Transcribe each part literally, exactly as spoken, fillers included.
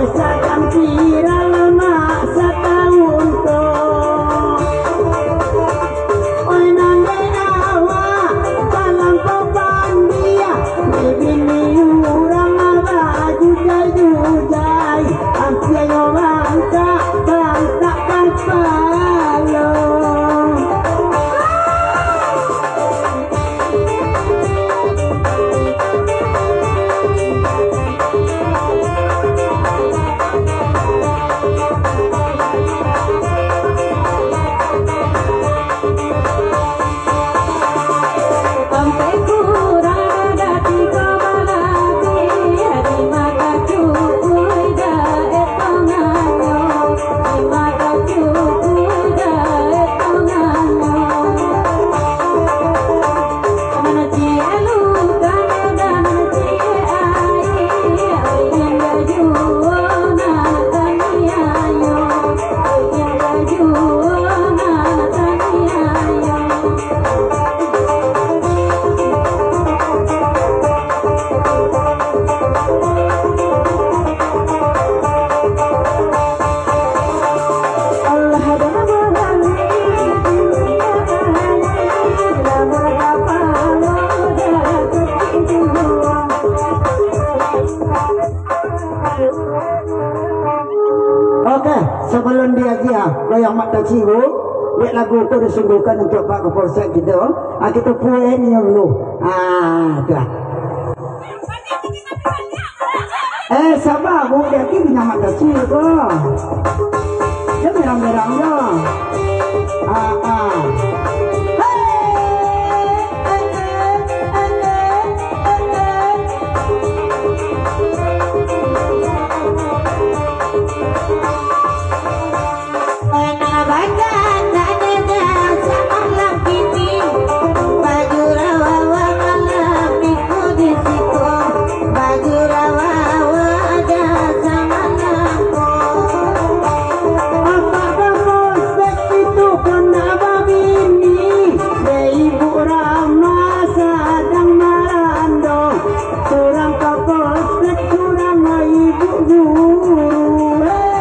Sadang viral mak satahun ko. Oi nan dek awak, talampau pandia, bini urang bajujai-jujai, ampianyo bangkak, bangkak kapalo. Oke, sabalun diagiah goyang Mak Taci, dek lagu ko disuguhkan untuak Pak Kapolsek kito. Ah, kito puenyo dulu. Ah, tu lah. Eh, saba, Bu, jadi minyak mak kacil ko. Dia merang-merang jo. Ah, ah. Surang ka polsek, surang ka ibu guru. Hei!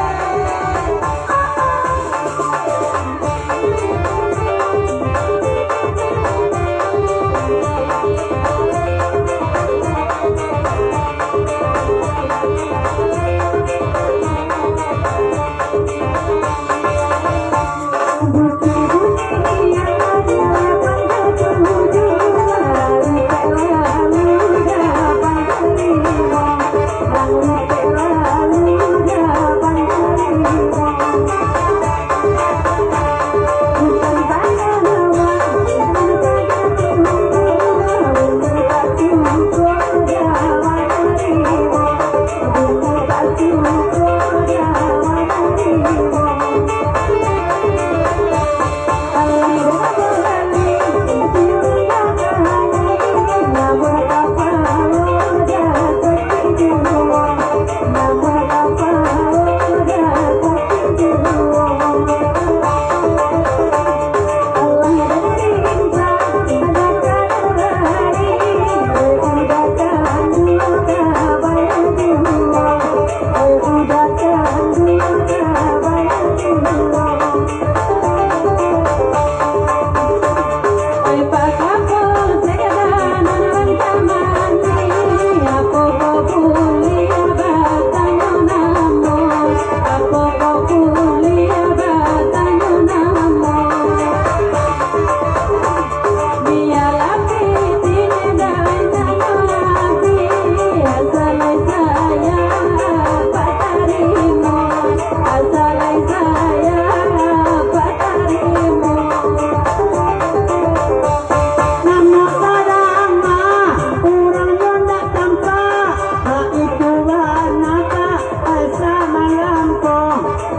Namo sadang mah, urang nyo ndak tampak, baitu bana ka asa malam ko,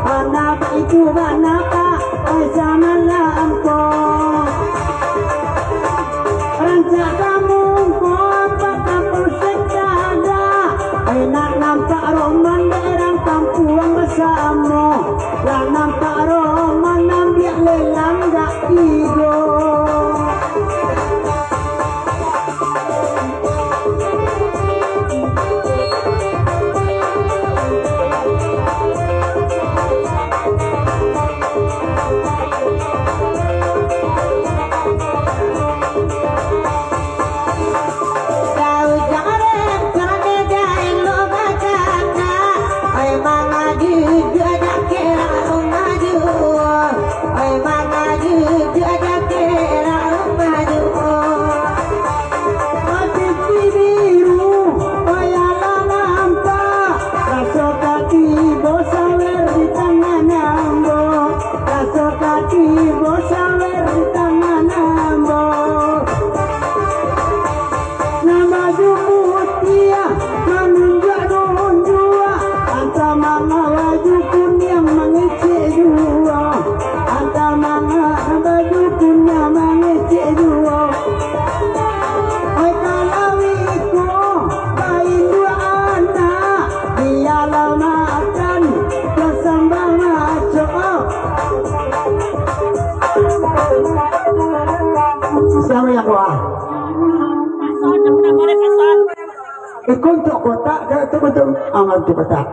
bana baitu bana ka asa malam ko. Rancak kamungko, Pak Kapolsek Sada, ai nak nampak roman dek urang kampuang basamo. Lah nampak roman ambiak lelang gak tigo. Kuntuk kotak ke tu betul? Ah, kuntuk kotak.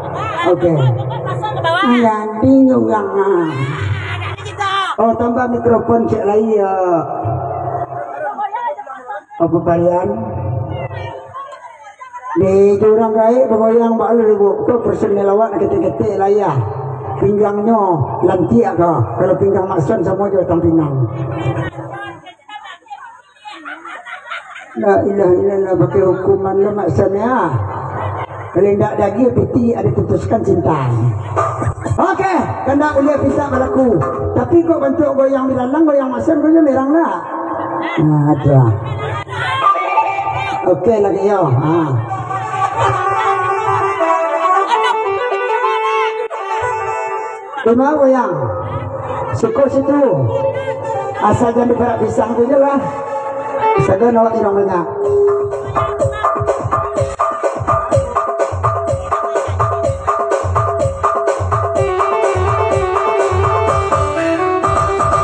Oke. Ganti nyurang. Oh, tambah mikrofon cek lai ya. Apa parian? Di jurang gaek bagoyang bak lu, Bu. Ko personil awak nak ketek-ketek lah ya. Pinggangnyo lantiak ka. Kalau pinggang Mak Son samo jo batang pinang. La ilaha illallah, pakai hukuman lo Mak Son ya. Kalau indak daging piti ada putuskan cinta. Oke, kandak uliah pisang balaku. Tapi kok bantuak goyang bilalang, goyang Mak Son, goyang merang lah. Nah, tu lah. Oke, lagi yo. Ha. Di ma goyang? Suko situ. Asal jan diparak pisang tu je lah. Sagan awak irang banyak.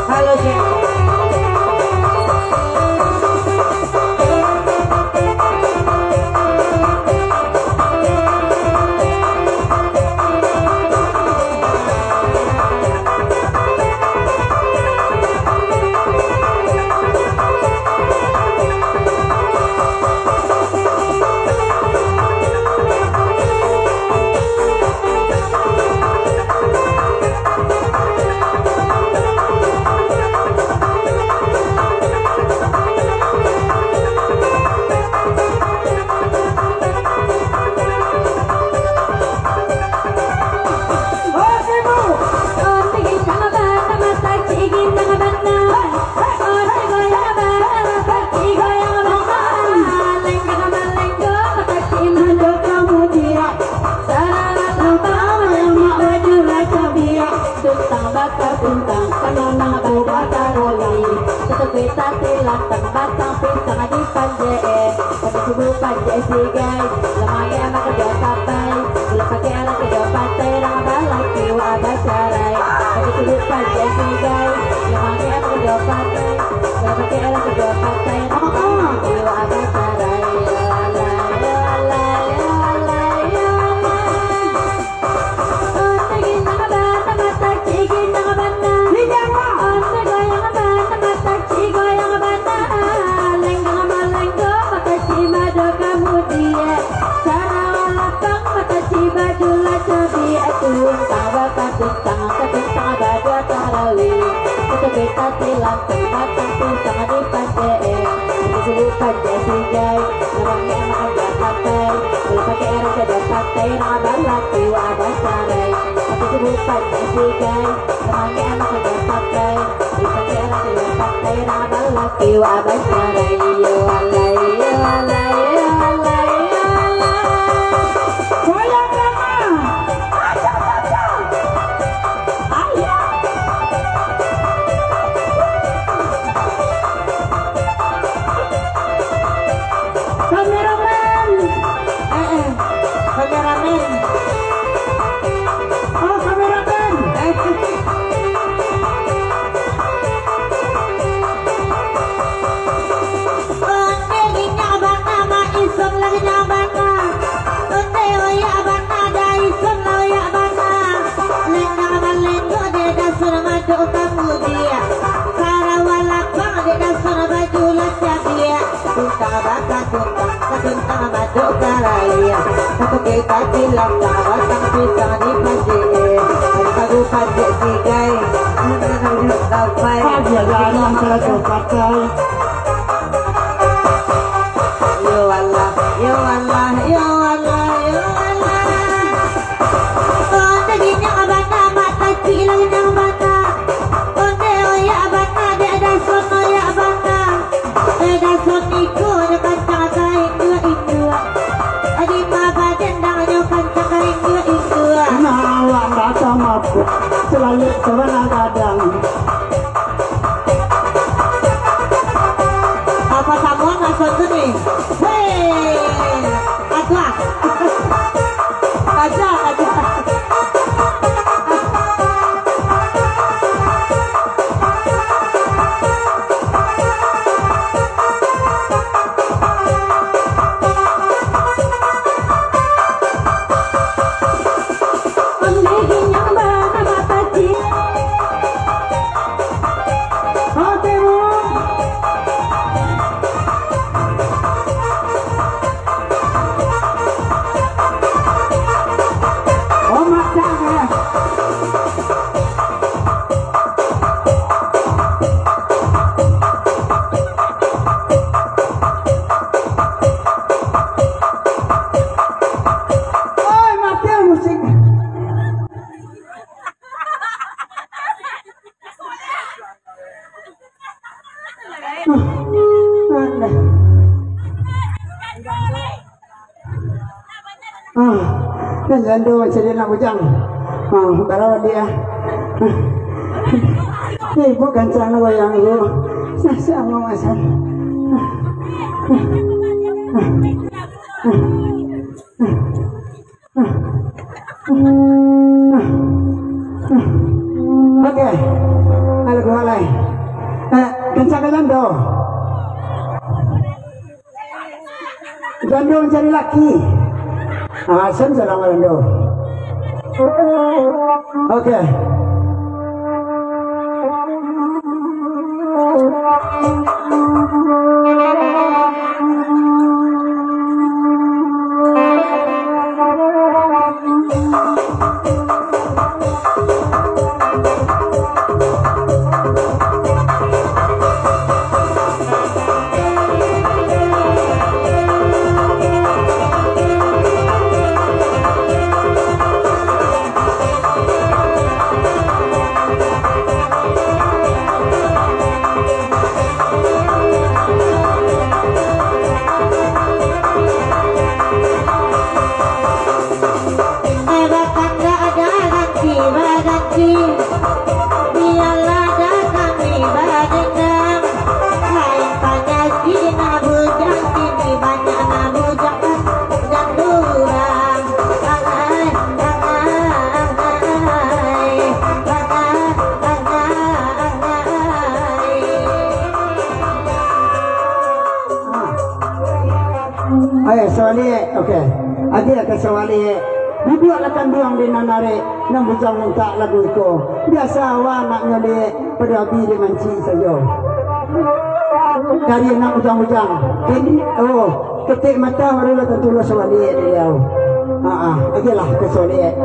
Halo, cek. Tuntang bakal tuntang, kano nang bada taroli. Tatapi tati lantang batang pisang dipanjek, eh. Tapi subuh panjek sigai, lamari anak kerja patai. Bila pakai anak kerja patai, rang balaki wa bacarai. Tapi subuh panjek sigai, lamari anak kerja patai. Bila pakai anak kerja patai, rang balaki wa bacarai. Ya Allah, ya Allah, ya Allah, ya Allah. Onde ginang bana, mata cik ginang bana. Ginang, Pak. Onde goyang bana, mata cik goyang bana. Lenggang malenggo, mata cik mado kamudiak. Sarawa lapang, mata cik baju lah cabiak. Tuntang bakatuntang, katuntang badua tarawih. Katuntang tilang, batang pisang dipanjek. Katuntang panjek sigai, namanya makan patai. Kalau pakai orang kada pakai, rang balaki wa bacarai. Tapi subuh panjek sigai, namanya makan patai. Kalau pakai orang kada pakai, rang balaki wa bacarai. Yo alai, yo alai, yo alai, yo alai. Goyang, Rama. Acak, acak. Ayo. Kameramen. Eh, eh. Kameramen. Oh, kameramen. Eh. Onde ginyak bana, Mak Isom lah ginyak bana. Onde oyak bana, Dai Isom lah oyak bana. Lenggang balenggo dek dasun madok kamudiak. Sarawa lapang dek dasun baju lah cabiak. Tuntang bakatuntang, katuntang madok karaya. Satu kita bilang, batang pisang dipanjek. Ada pagu panjek sigai. Sampai. Aja lah, yang salah pakai. Yo Allah, yo Allah, yo Allah, yo Allah. Onde ginyak bana, mata cik lah ginyak bana. Onde oyak bana, dek dasun oyak bana. Dek dasun iko, dek kancang kain dua induak. Adi ma badan dang nyo kancang kain dua induak. Nah, awak tak sama pun. Selalu seorang gadang. Apa samuan maksud tu ni? Hei, aja, aja, aja. Kan jando mancari anak bujang. Ah, barawa dia. Ibu kancang goyang, Bu. Sa-, sama masan. Oke. Lagu alai. Eh, kancang ka jando. Jando mancari laki. Ah, sen salah jando. Oke. Eh, bakandak ado ganti baganti, bialah dah kami badendam. Lain panyakik nak bujang, kini banyak nak bujang, bujang tu urang. Angai, angai, angai, angai, angai, angai. Ayo, sawaliak. Oke. Agiah ka sawaliak. Duduaklah kanduang di nan arek, nan bujang mintak lagu iko. Biaso awak nak nyoliak, pado abi di mancik sajo. Dari anak bujang-bujang. Kini, oh, ketek mata baru lah tantu lah sawaliak dari awak. Ha, ha. Agiahlah ka sawaliak.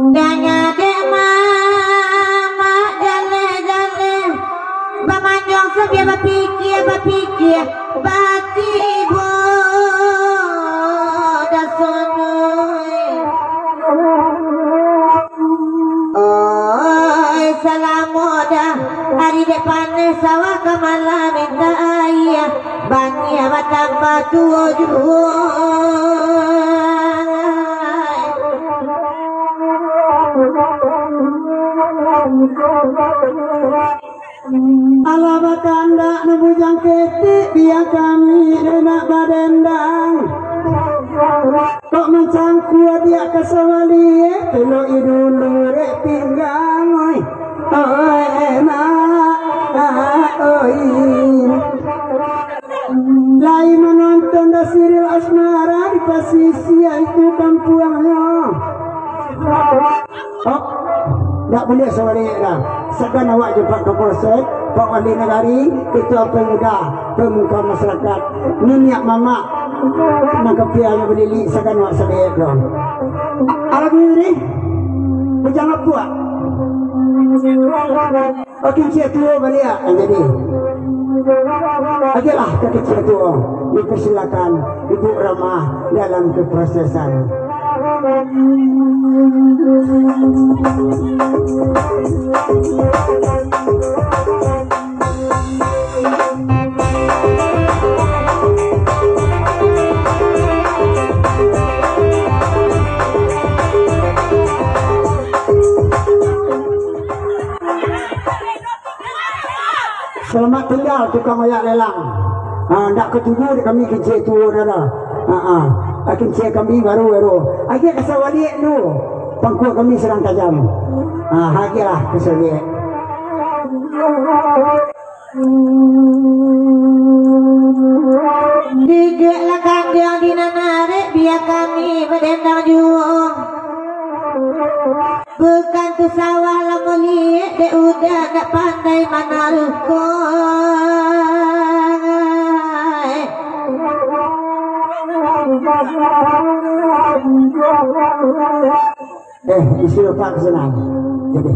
Danga dek mamak jaleh-jaleh, bamanjong sabia bapikia-bapikia, batibo dasonoi. Oi, salamo dah ari dek paneh, sawah ka malam mintak aia, baniah batambah tuo juo. Alah bakandak nan bujang ketek, bia kami dek nak badendang. Kok mancangkua diak ka sawaliak, pelok i dulu dek pinggang, oi. Oi, mak, oi. Lai manonton dah sirial asmara di pasisia itu kampuangnyo. Oh, ndak buliah sawaliak dah. Sagan awak jo Pak Kapolsek, Pak Wali Nagari, Ketua Pemuda, Pemuka Masyarakat, niniak mamak, nan kapianyo balilik, sagan awak sawaliak dah. Alah diri, bujang apuak. Oke, ciek tuo baliak, ah, jadi. Agiahlah ka kecil tuo. Dipersilakan Ibu Ramah dalam keprosesan. Salamat tinggal, tukang oyak lelang. Ha, ndak katuju dek kami kincik tuo dah, dah. Ha, ha. Kincik kami baru-baru. Agiah ka sawaliak tu. Pangkuak kami sadang tajam. Ha, agiahlah ka sawaliak. Dijuaklah kanduang di nan arek, bia kami badendang juo. Bukan tu sawah lah muliek, dek uda ndak pandai manaruhkan. Eh, isi otak senang. Jadi.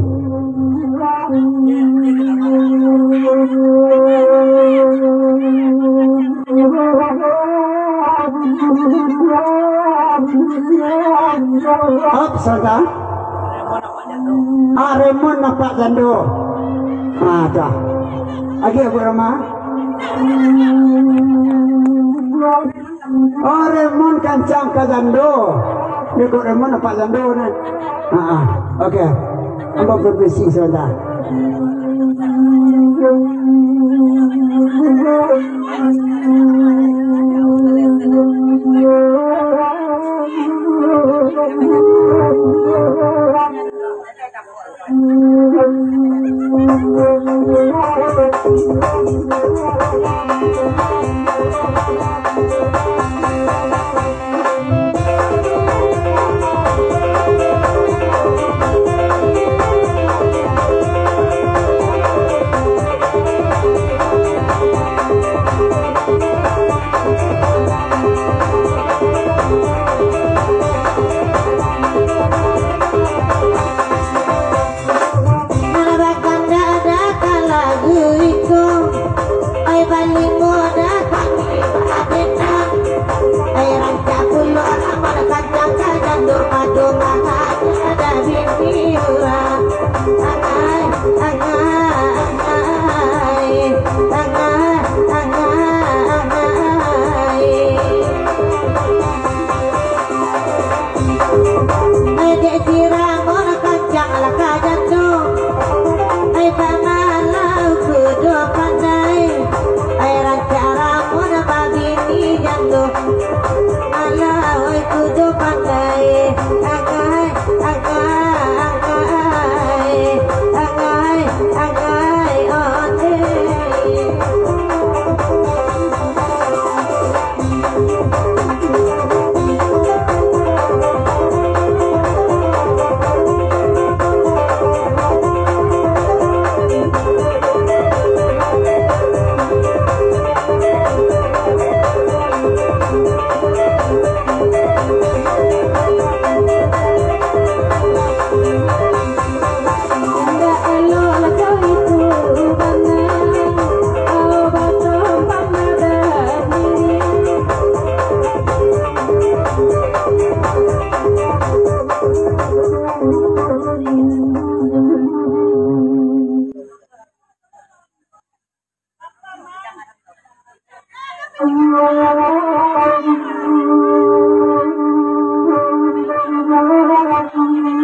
Saudara, ah, Remon nampak jando. Ah, dah. Lagi Abu Rama. Oh, Remon kancang ka jando. Dia kok Remon nampak jando ni. Ah, ah. Okey. Ambo permisi sebentar. Narakan dada ka lagu iko, oi, balimo dah kami badendam. Oi, rancak pulo amal kancang ka jando, pado mangaja dah bini urang. Angai, angai, angai, angai, angai, angai. Ai dek si Ramon kancang lah ka jando. Ai bamalau kudo pandai. Ai rancak Ramon babini jando. Alah oi kudo pandai. Agai, agai, agai, agai, agai, onde.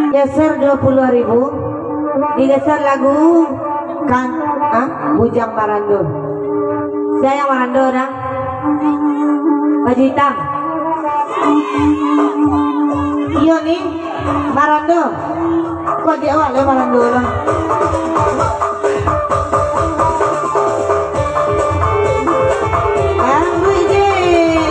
Geser dua puluh ribu. Digeser lagu kan, ah, Bujang Marando. Sia nan marando, dah? Baju hitam. Iyo, ni. Marando. Kok di awak lah marando lah. Ambo ijin.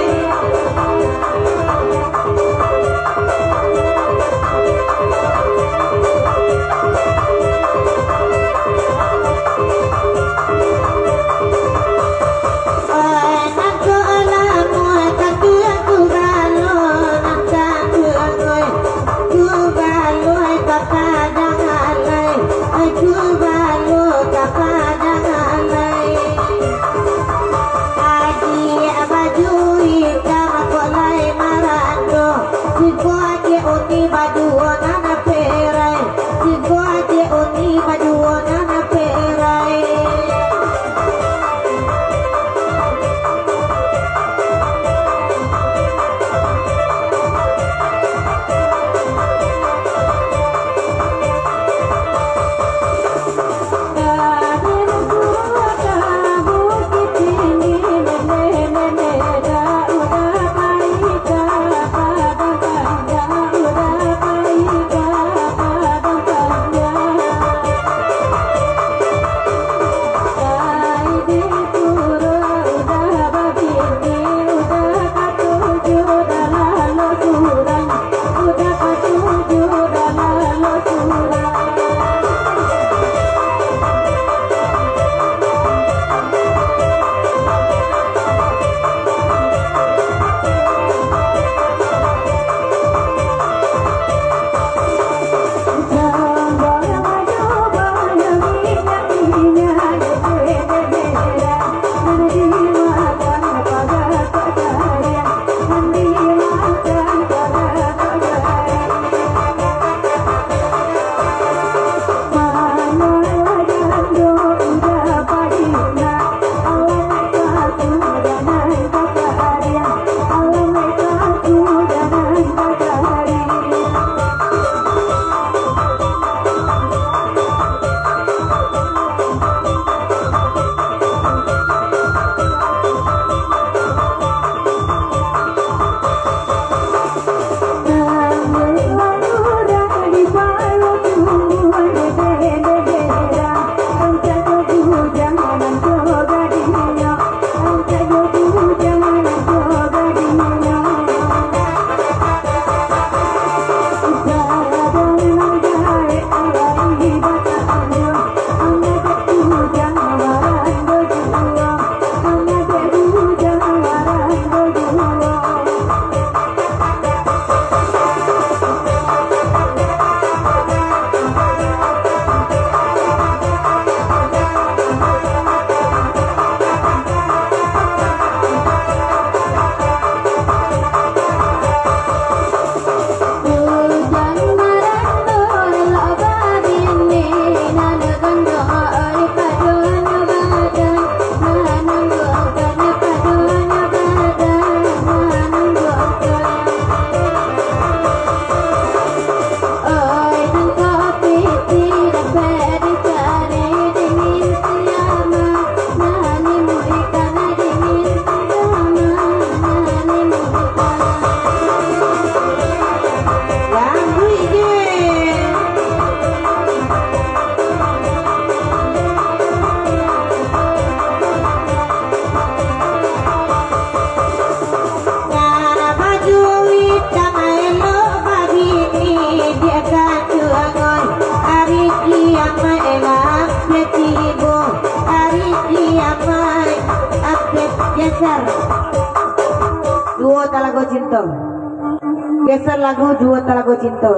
Geser. Duo Talago Cinto. Geser lagu Duo Talago Cinto.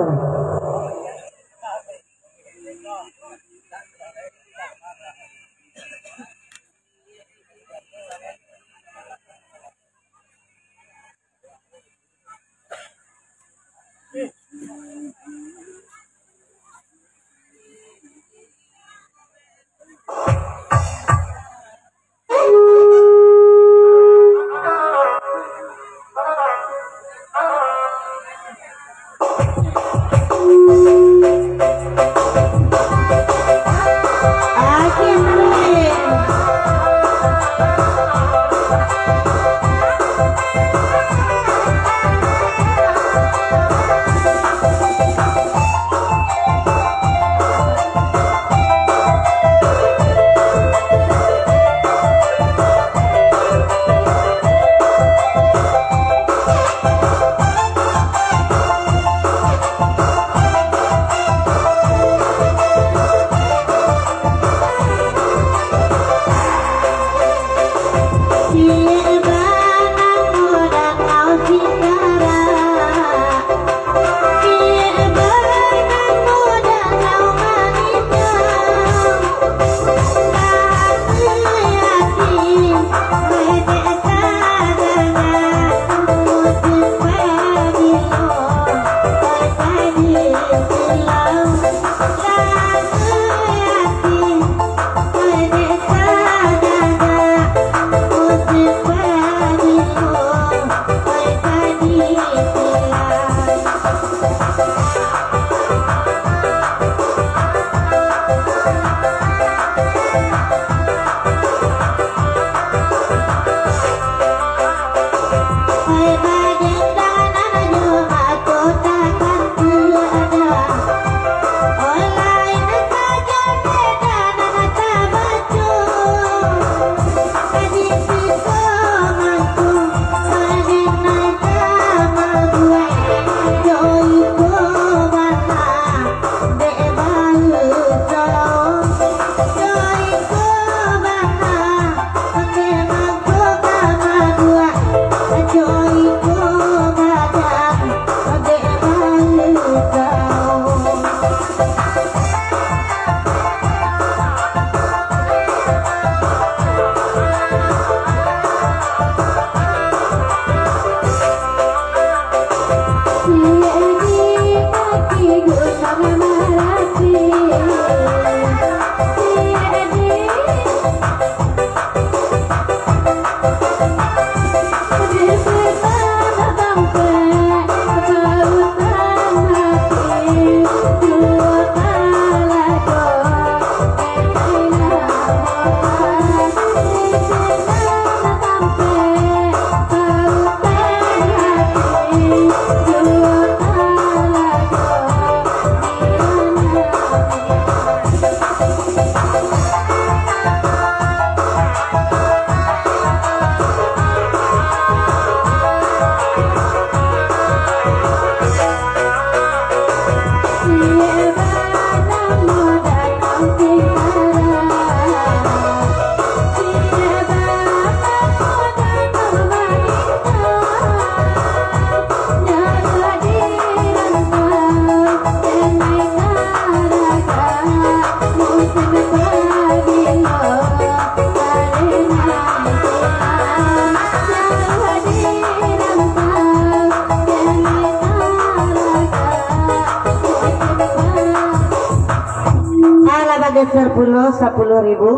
Alah, bageser pulo sapuluah ribu.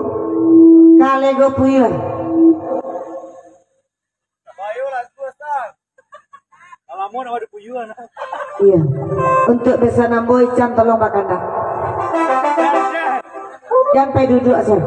Kalego puyuah. Bayolah, suah, Ustaz. Lamo nak ada puyuah, nah. Iya. Untuk besan ambo, Ican tolong bakandak. Jan pai duduak, Sir.